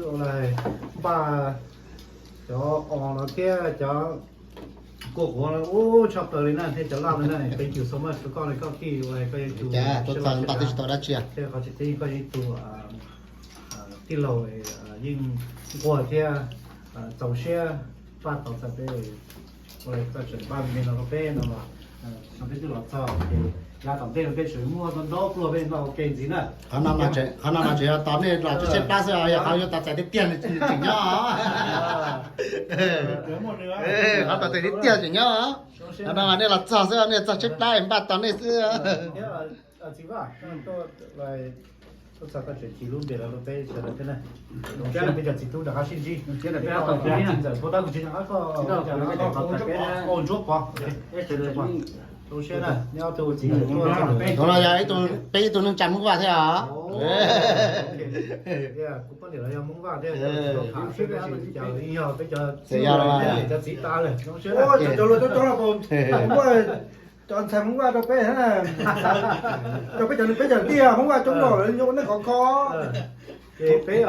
Npaj cov os no thiab cov kua quav no ua tshaj plaws li na, thiab cov laj no na, thank you so much rau koj li, koj thiaj ua koj yuav tsum npaj tsis tau dab tsi, thiab qhov tseem ceeb koj yog ib tug tij laug yeej nquag thiab txaus siab npaj tau txhais peb ua txhais tseem npaj me no rau peb no los, peb twb los txog ces yav tom ntej no peb tseem muaj ntau pluag peb noj ua ke ntxiv na. Qhov no mas tseem yog tos nej los tshaib tshaib plab xwb, yog qhov yuav tos txais tiag tiag tseem nyob. Qhov tos txais tiag tiag tseem nyob. Qhov no nej los txog xwb, nej txog tshaib plab npaj tos nej xwb. Txiv Vaj, tuaj txog koj tseem cia lub npe los rau peb sawv daws thiab na. Zoo siab peb cov txiv tub rov qab sib ntsib. Txiv ntxawm puas tab kuv tsis nco qab koj, Ntsuab Pov. Zoo siab na, neb ob tug txiv ntxawm tuaj. Tus no yog peb ib tug neej tsa Hmoob Vaj thiab os. Kuv poj niam los yog Hmoob Vaj thiab, yog peb cov txiv tas lawm. Zoo siab na. Cov ntxhais Hmoob Vaj rau peb, rau peb cov, peb cov tiag Hmoob Vaj coob los nej qhov kho. Ces peb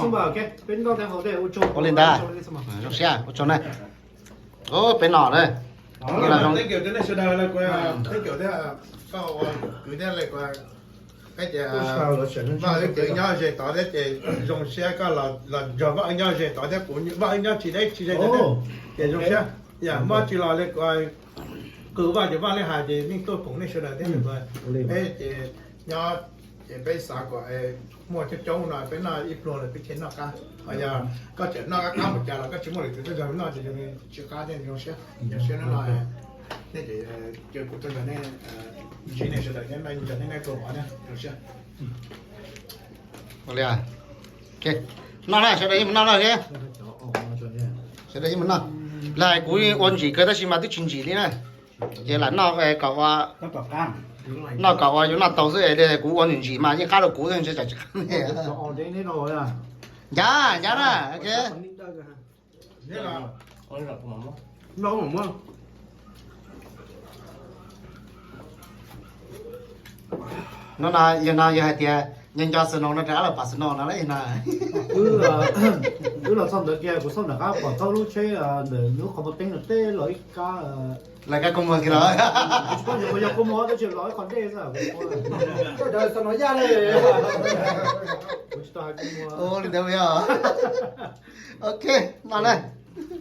xub npawg, peb noj tej haus tej ua tsaug. Ua li ntawd, zoo siab ua tsaug na. Peb noj na. Teb kiv thiab nej sawv daws, teb kiv thiab koj ua kwv thiab le, peb ces Vaj wb ces nyob ze tod thiab ces zoo siab koj los nrog Vaj wb nyob ze tod thiab kuv Vaj wb nyob tsis deb tsis ze thiab ces zoo siab. Yam muaj tsis los li qw Vaj ces Vaj li hais ces yeej tuaj koom nej sawv daws thiab. Peb ces nyob ces peb xav kom muaj coob coob no peb noj ib pluag lawm peb thiaj noj qab. Ho yog koj tseem noj qab qab mus cas los koj tsis muaj lwm tus tuaj nrog noj ces tsis qab thiab. Zoo siab, zoo siab no no nej ces kuv tuaj nrog nej ntsib nej sawv daws thiab noj ib pluag mov thiab zoo siab. Noj na, sawv daws yeej mus noj na. Sawv daws yeej mus noj. Lawv hais kuv ua ntsim kawg tab sis mas twb tsis ntsim li na. Ces lam noj kom ua, noj kom ua yuav noj tau xwb, kuv ua ntsim ntsim mas yeej qab rau kuv xwb, ntshe tsam tsis qab. Ncaj ncaj na. No no, yog no yog hais tias nco nco snow no rov qab los pom snow no lawm no. Wb los txog ntawd kiag kuv txhob nram qab pom txog lub tsheb ntawm lub qhov muag teeb no teb los ib kab. Lawv kab kua muag kiag los. Kuv tsis paub yog kua muag tab sis los ib qho dej xwb. Kuv tsis tau hais kua muag. Ua li ntawd yog. Ok, no na.